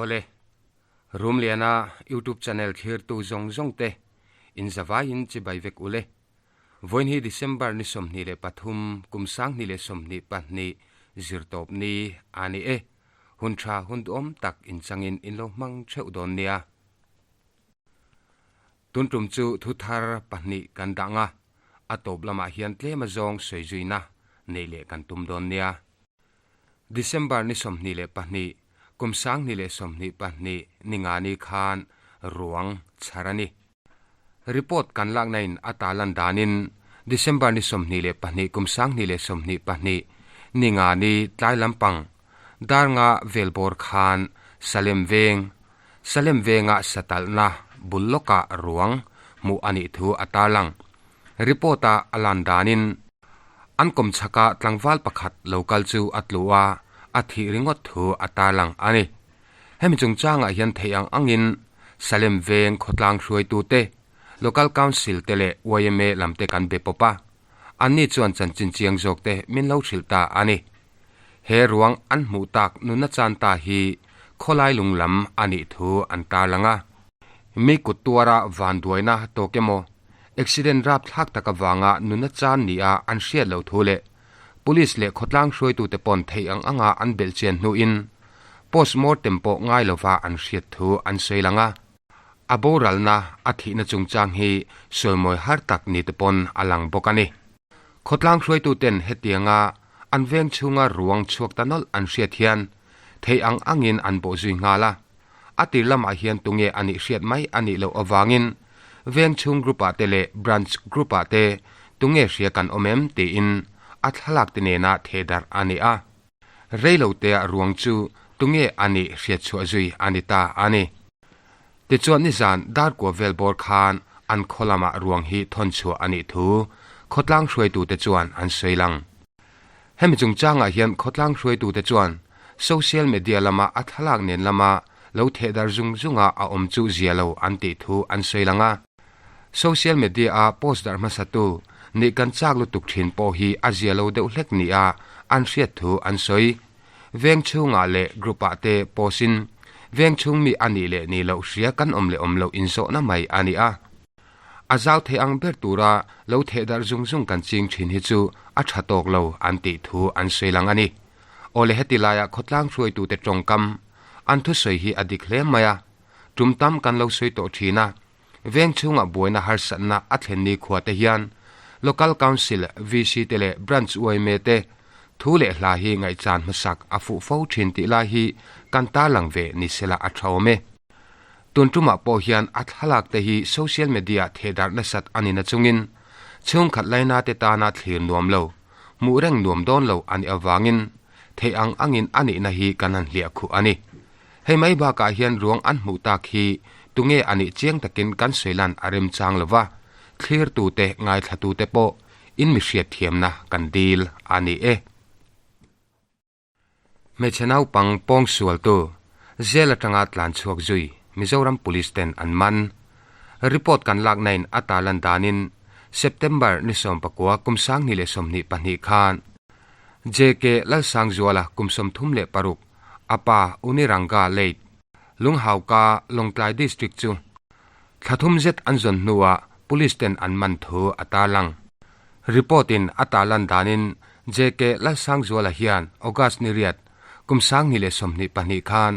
Awle, Rumliana YouTube channel thlirtu zawng zawng te in zavaiin chibai vek ule. Vawiin hi December ni 23 kum 2022 zirtawp ni a ni e. Hun tha hun duhawm tak inchangin in lo hmang theuh dawn nia. Tun tum chu thu thar pahnih kan dah nga, a tawp lamah hian tlem azawng sawi zuina neih leh kan tum dawn nia. December ni 22, kum 2022 ni nga ni khan ruang chhar a ni. Report kan lakna in a ta lan danin December ni 22 kum 2022 ni nga ni tlai lampang dar nga vel bawr khan Salem veng Salem venga satalhna bul lawkah ruang hmuh a nih thu a tarlang. Report-a a lan danin, an kawmchhaka tlangval pakhat lo kal chu a tlu a, a thih ringawt thu a tarlang a ni. Hemi chungchangah hian theih ang angin Salem veng khawtlang hruaitute, Local Council te leh yma lamte kan be pawp a, anni chuan chanchin chiang zawkte min lo hrilh ta a ni. He ruang an hmuh tak nuna chan ta hi khawlai lung lam a nih thu an tarlang a. Mi kut tuara vanduaina tawk emaw, accident rapthlak tak avanga nuna chan nia an hriat loh thu leh Police leh khawtlang hruaitute pawn theih ang anga an belh chian hnuin postmortem pawh ngai lova an hriat thu an sawi lang a. A boralna a thihna chungchang hi sawimawi har tak ni te pawn a lang bawk a ni. Khawtlang hruaituten hetianga an veng chhunga ruang chhuak ta nawlh an hriat hian theih ang angin an bawh zui nghal a. A tir lamah hian tunge a nih hriat mai a nih loh avangin veng chhung group-ah te leh branch group-ah te tunge hria kan awm em tiin a thlalak te nena thehdarh a ni a. Reilotea ruang chu tunge a nih hriat chhuah zui a ni ta a ni. Tichuan nizan darkua vel bawr khan an khaw lamah ruang hi thawn chhuah a nih thu khawtlang hruaitute chuan an sawi lang. Hemi chungchangah hian khawtlang hruaitute chuan social media lama a thlalak nen lama lo thehdarh zung zunga a awm chu zia lo an tih thu an sawi lang a. Social media-a post darh hmasatu nih kan chak lutuk thin pawh hi a zia lo deuh hlek nia an hriat thu an sawi. Veng chhungah leh group-ah te post-in veng chhung mi a nih leh nih loh hria kan awm leh awm loh inzawhna mai a ni a. A zau thei ang ber tura lo theh darh zung zung kan ching thin hi chu a tha tawk lo an tih thu an sawi lang a ni. Awle heti laia khawtlang hruaitute tawngkam an thusawi hi a dik hle mai a, tum tam kan lo sawi tawh thin a. Veng chhungah buaina harsatna a thlen ni khua te hian Local Council, VC te leh Branch yma te thu leh hla hi ngaihchan hmasak a fuh fo thin tih lai hi kan tarlang ve ni sela a tha awm e. Tun tumah pawh hian a thlalak te hi social media thehdarh nasat a ni nachungin chhungkhat laina te tana thlir nuam lo, hmuh reng nuam dawn lo a nih avangin theih ang angin a nihna hi kan han hliah khuh a ni. Hei mai bakah hian ruang an hmuh tak hi tunge a nih chiang takin kan sawi lan a remchang lo va, thlirtute, ngaithlatute pawh in mi hriatthiamna kan dil a ni e. Hmeichhe naupang pawng sualtu Jail atanga tlan chhuak zui Mizoram Police ten an man. Report kan lakna in a tarlan danin September ni 19 kum 2022 khan JK Lalsangzuala kum 36 A pa Uniranga late Lunghauka Lawngtlai District chu thla thum zet an zawn hnuah Police ten an man thu a tarlang. Report in a tarlan danin JK Lalsangzuala hian August ni riat kum 2022 khan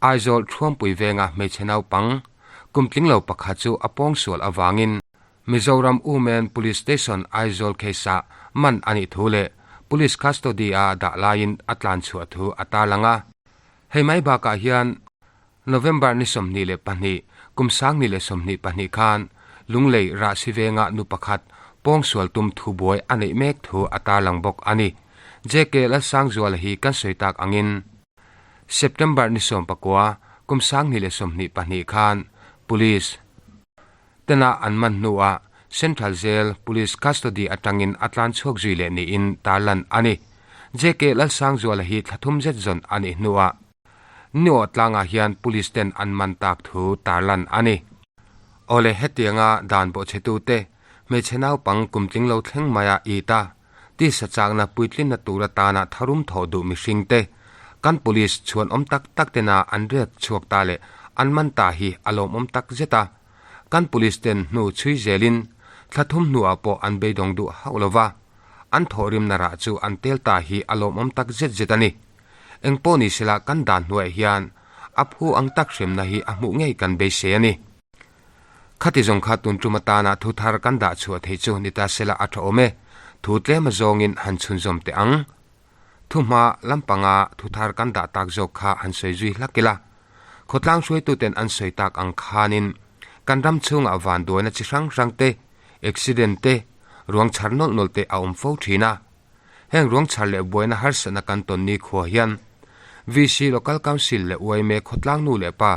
Aizawl Thuampui venga hmeichhe naupang kum tling lo pakhat chu a pawngsual avangin Mizoram Women Police Station Aizawl case-ah man a nih thu leh Police custody-a dah laiin a tlan chhuah thu a tarlang a. Hei mai bakah hian November ni 22, kum 2022 khan Lunglei Rahsi venga nu pakhat pawngsual tum thubuai a neih mek thu a tarlang bawk a ni. JK Lalsangzuala hi kan sawi tak angin September ni 19, kum 2022 khan Police Tena an man hnuah Central Jail Police Custody atangin a tlan chhuak zui leh niin tarlan a ni. JK Lalsangzuala hi thla thum zet zawn a nih hnuah Niawh tlangah hian Police ten an man tak thu tarlan a ni. Awle hetianga dan bawhchhetute hmeichhe naupang kumtling lo thleng maia it a, tisa chakna puitlinna tur atana tharum thawh duh mihringte. Kan police chhuanawm tak tak tena an rek chhuak ta leh an man ta hi a lawmawm tak zet a. Kan police ten hnu chhui zelin thla thum hnuah pawh an beidawng duh hauh lo va, an thawhrimna rah chu an tel ta hi a lawmawm tak zet zet a ni. Engpawh ni sela kan dan hnuaiah hian a phu ang tak hremna hi a hmuh ngei kan beisei a ni. Khati zawng kha tun tum atana thu thar kan dah chhuah theih chu ni ta sela a tha awm e, thu tlem azawngin han chhunzawm teh ang. Thuhma lampanga thu thar kan dah tak zawk kha han sawi zui hlak ila. Khawtlang hruaituten an sawi tak ang khanin kan ram chhungah vanduaina chi hrang hrang te, accident te, ruang chhar nawlh nawlh te a awm fo thin a. Heng ruang chhar leh buaina harsatna kan tawn ni khua hian VC Local Council leh yma khawtlang nu leh pa,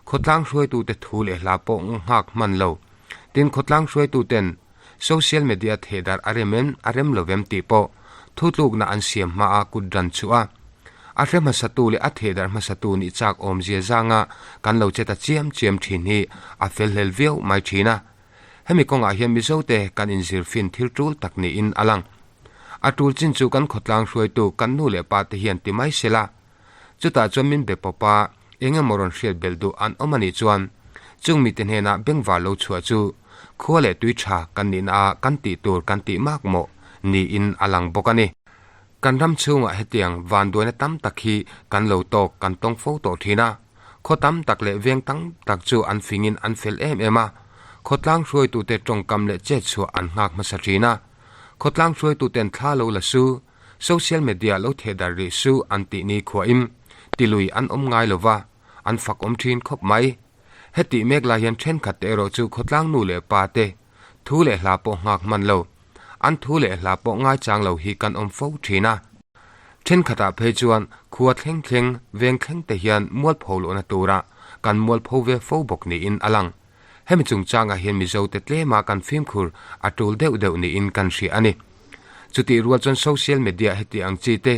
khawtlang hruaitute thu leh hla pawh nghak hman lo. Tin, khawtlang hruaituten social media thehdarh a rem em a rem lo vem tih pawh thutlukna an siam hmaa kut ran chhuah a. A hre hmasatu leh a thehdarh hmasatu nih chak awmzia zanga kan lo che ta chiam chiam thin hi a fel hlel viau mai thin a. Hemi kawngah hian Mizote kan inzir fin thil tul tak niin a lang. A tul chin chu kan khawtlang hruaitu kan nu leh pa te hian ti mai sela. Chutah chuan min be pawp a, eng emaw rawn hriat belh duh an awm a nih chuan chung mite hnenah bengvar lo chhuah chu khua leh tui tha kan nihna ah kan tih tur kan tih mak mawh niin a lang bawk a ni. Kan ram chhungah hetiang vanduaina tam tak hi kan lo tawk kan tawng fo tawh thin a, khaw tam tak leh veng tam tak chu an fingin an fel em em a, khawtlang hruaitute tawngkam leh chetchhuah an nghak hmasa thin a, khawtlang hruaituten thla lo la su, Social media lo theh dar rih su an tih ni khuahin tilui an awm ngai lo va, an fak awm thin khawp mai. Hetih mek lai hian thenkhat te erawh chu khawtlang nu leh pa te thu leh hla pawh nghak hman lo, an thu leh hla pawh ngaichang lo hi kan awm fo thin a. Thenkhatah phei chuan khua thleng thleng, veng thleng te hian mualpho lohna tura kan mualpho ve fo bawk niin a lang. Hemi chungchangah hian Mizote tlema kan fimkhur a tul deuh deuh niin kan hria a ni. Chutih rual chuan social media heti ang chi te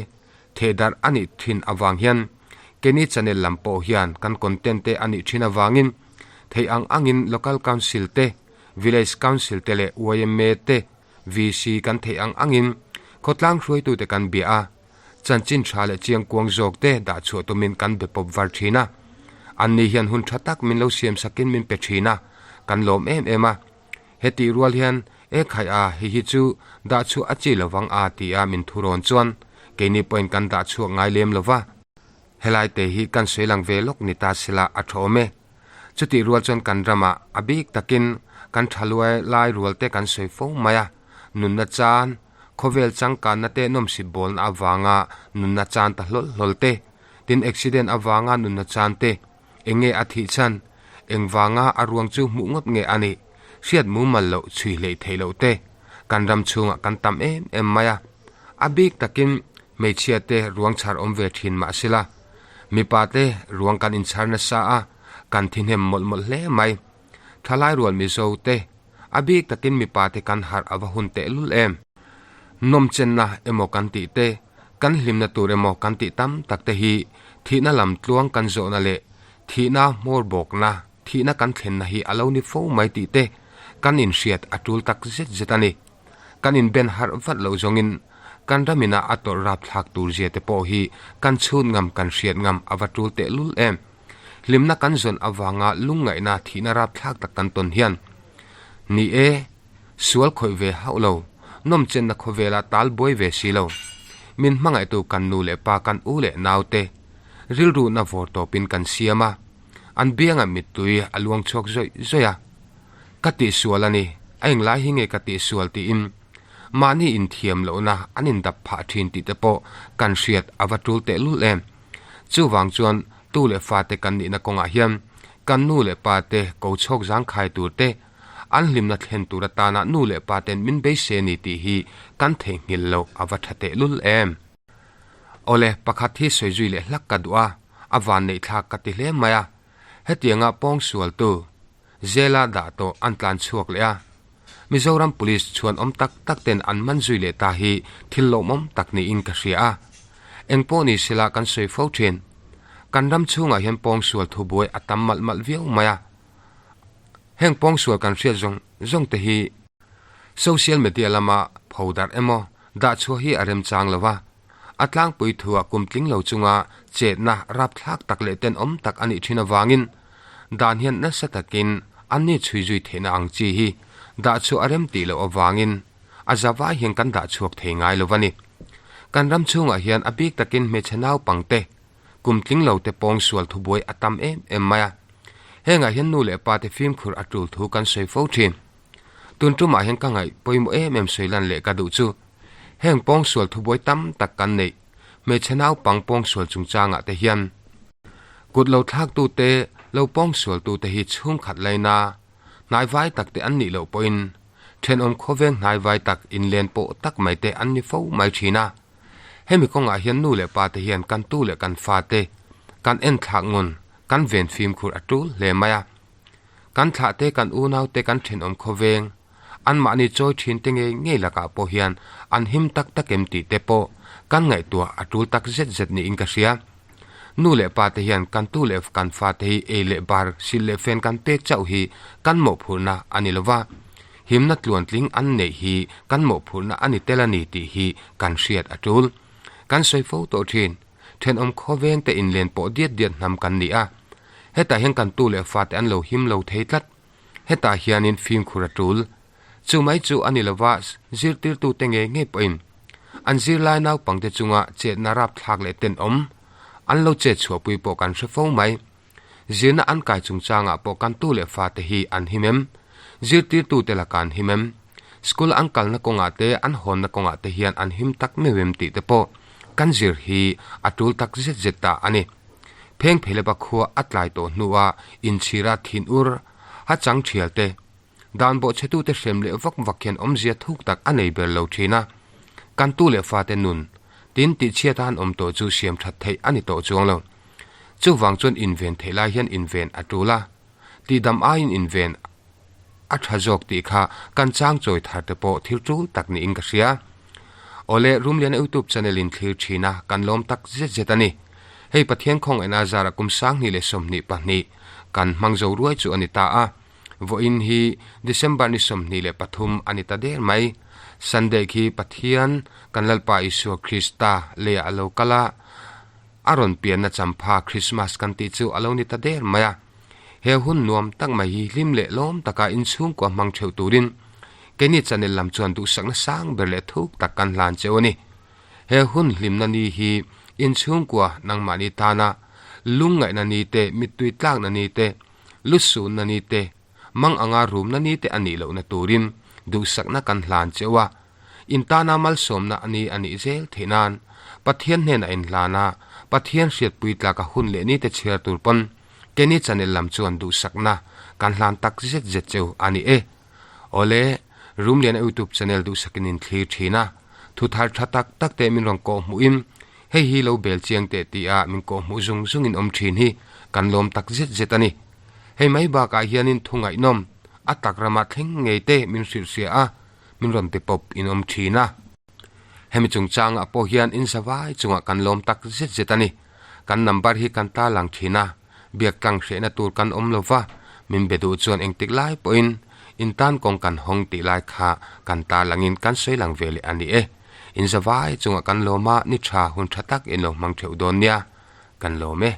thehdarh a nih thin avang hian Kenny channel lam pawh hian kan content te a nih thin avangin theih ang angin Local Council te, Village Council te leh yma te, VC kan theih ang angin khawtlang hruaitute kan bia a, Chanchin tha leh chiangkuang zawk te dah chhuah tumin kan be pawp var thin a. Anni hian hun tha tak min lo siam sakin min pe thin a, kan lawm em em a. Hetih rual hian e khai a hei hi chu dah chhuah a chi lovang a ti a min thu rawn chuan keini pawhin kan dah chhuak ngai lem lova. Helai te hi kan sawi lang ve lawk ni ta sela a tha awm e. Chutih rual chuan kan ramah a bik takin kan tha luai lai rual te kan sawi fo mai a, nunna chan, Khawvel changkanna te nawmsip bawlna avanga nunna chan ta hlawl hlawl te, tin accident avanga nunna chan te, eng nge a thih chhan, engvanga a ruang chu hmuh ngawt nge a nih, hriat mumal loh chhui hleih theih loh te, kan ram chhungah kan tam em em mai a. A bik takin hmeichhia te ruang chhar awm ve thin mah sela, mipa te ruang kan inchhar nasa a, kan thi hnem mawlh mawlh hle mai. Thalai rual Mizo te, A bik takin mipa te kan harh a va hun tehlul em? Nawmchenna emaw kan tih te, kan hlimna tur emaw kan tih tam tak te hi thihna lam tluang kan zawhna leh thihna hmawr bawkna, thihna kan thlenna hi a lo ni fo mai tih te kan inhriat a tul tak zet zet a ni. Kan inben harh vat loh zawngin kan ramina a tawrh rapthlak tur zia te pawh hi kan chhut ngam kan hriat ngam a va tul tehlul em? Hlimna kan zawn avanga lungngaihna thihna rapthlak tak kan tawn hian, Ni e, sual khawih ve hauh lo, nawmchenna khawvela tal buai ve si lo. Min hmangaihtu kan nu leh pa kan u leh naute rilruhna vawr tawpin kan siam a, an biangah mittui a luang chhuak zawih zawih a. Ka tihsual a ni, a englai hi nge ka tihsual tiin mahni inthiam lohna an indap phah thin tih te pawh kan hriat a va tul tehlul em. Chuvang chuan tu leh fate kan nihna kawngah hian kan nu leh pate ko chhawk zangkhai tur te, an hlimna thlen tur atana nu leh paten min beisei a ni tih hi kan theihnghilh loh a va tha tehlul em. Awle, pakhat hi sawi zui leh hlak ka duh a, a vanneih thlak ka ti hle mai a. Hetianga pawngsualtu Zela dah tawh an tlan chhuak leh a, Mizoram Police chhuan awm tak tak ten an man zui leh ta hi thil lawmawm tak niin ka hria a. Engpawh ni sela kan sawi fo thin. Kan ram chhungah hian pawngsual thubuai a tam malh malh viau mai a. Heng pawngsual kan hriat zawng zawng te hi social media lama pho darh emaw dah chhuah hi a remchang lo va. A tlangpui thuah kum tling lo chunga chetna rapthlak tak leh tenawm tak a nih thin avangin dan hian nasa takin anni chhui zui theihna ang chi hi dah chhuah a rem tih loh avangin a zavai hian kan dah chhuak thei ngai lo a ni. Kan ram chhungah hian a bik takin hmeichhe naupangte kum tling lo te pawng sual thubuai a tam em em mai a. Hengah hian nu leh pa te fimkhur a tul thu kan sawi fo thin. Tun tumah hian ka ngaih pawimawh em em sawi lan leh ka duh chu heng pawng sual thubuai tam tak kan neih hmeichhe naupang pawng sual chungchangah te hian kut lo thlaktu te lo pawng sualtu te hi chhungkhat laina hnaivai tak te an nih loh pawhin thenawm khawveng hnaivai tak inlen pawh tak mai te an ni fo mai thin a. Hemi kawngah hian nu leh pa te hian kan tu leh kan fa te kan enthlak ngun kan ven fimkhur a tul hle mai a. Kan thlah te kan unau te kan thenawm khawveng anmahni chawi thin te ngei ngei lakah pawh hian an him tak tak em tih te pawh kan ngaihtuah a tul tak zet zet niin ka hria. Nu leh pa te hian kan tu leh kan fa te hi ei leh bar silh leh fen kan pek chauh hi kan mawhphurhna a ni lova, himna tluantling an neih hi kan mawhphurhna a ni tel a ni tih hi kan hriat a tul. Kan sawi fo tawh thin. Thenawm khawveng te inlen pawh diat diat hnam kan ni a. Hetah hian kan tu leh fate an lo him lo thei tlat. Hetah hianin fimkhur a tul. Chu mai chu a ni lova zirtirtute ngei ngei pawhin an zirlai naupangte chunga chetna rapthlak leh tenawm an lo chet chhuahpui pawh kan hre fo mai. Zirna an kai chungchangah pawh kan tu leh fate hi an him em? Zirtirtute lakah an him em? School an kalna kawngah te an hawnna kawngah te hian an him tak meuh em tih te pawh kan zir hi a tul tak zet zet ta a ni. Pheng Phelepa khua a tlai tawh hnua inchhira thin ur a chang thial te, dan bawhchhetute hrem leh vak vak hian awmzia thuk tak a nei ber lo thin a. Kan tu leh fate nun tin tihchhiat a han awm tawh chu siam that theih a ni tawh chuang lo. Chuvang chuan inven theih lai hian inven a tul a, tihdam aiin inven a tha zawk tih kha kan chang chawi thar te pawh thil tul tak niin ka hria. Awle, Rumliana YouTube channel in thlir thin a, kan lawm tak zet zet a ni. Hei Pathian khawngaihna zara kum 2022 kan hmang zo ruai chu a ni ta a. Vawiin hi December ni 23 a ni ta der mai. Sunday khi Pathian kan Lalpa Isua Krista leiah a lo kal a, a rawn pianna champha Krismas kan tih chu a lo ni ta der mai a. He hun nuam tak mai hi hlim leh lawm taka inchhungkua hmang theuh turin keini channel lam chuan duhsakna sang ber leh thuk tak kan hlan cheu a ni. He hun hlimna ni hi inchhungkua nangmahni tana lungngaihna ni te, mittui tlakna ni te, lusunna ni te, mang anga rumna ni te a nih lohna turin duhsakna kan hlan cheu a. In tana malsawmna a ni a nih zel theih nan Pathian hnenah in hlan a, Pathian hriatpui tlaka hun leh ni te chhiar tur pawn Kenny channel lam chuan duhsakna kan hlan tak zet zet cheu a ni e. Awle, Rumliana YouTube channel duhsakin in thlir thin a, thu thar tha tak tak te min rawn kawh hmuhin hei hi lo bel chiang teh tih a min kawh hmuh zung zungin awm thin hi kan lawm tak zet zet a ni. Hei mai bakah hianin thu ngaihnawm a tak rama thleng ngei te min hrilh hria a, min rawn ti pawp in awm thin a. Hemi chungchangah pawh hian in zavai chungah kan lawm tak zet zet a ni. Kan number hi kan ta lang thin a, biak tlang hrehna tur kan awm lo va, min be duh chuan engtik lai pawhin in tan kawng kan hawng tih lai kha kan ta langin kan sawi lang ve leh a ni e. In zavai chungah kan lawm a, ni tha hun tha tak in lo hmang theuh dawn nia, kan lawm e.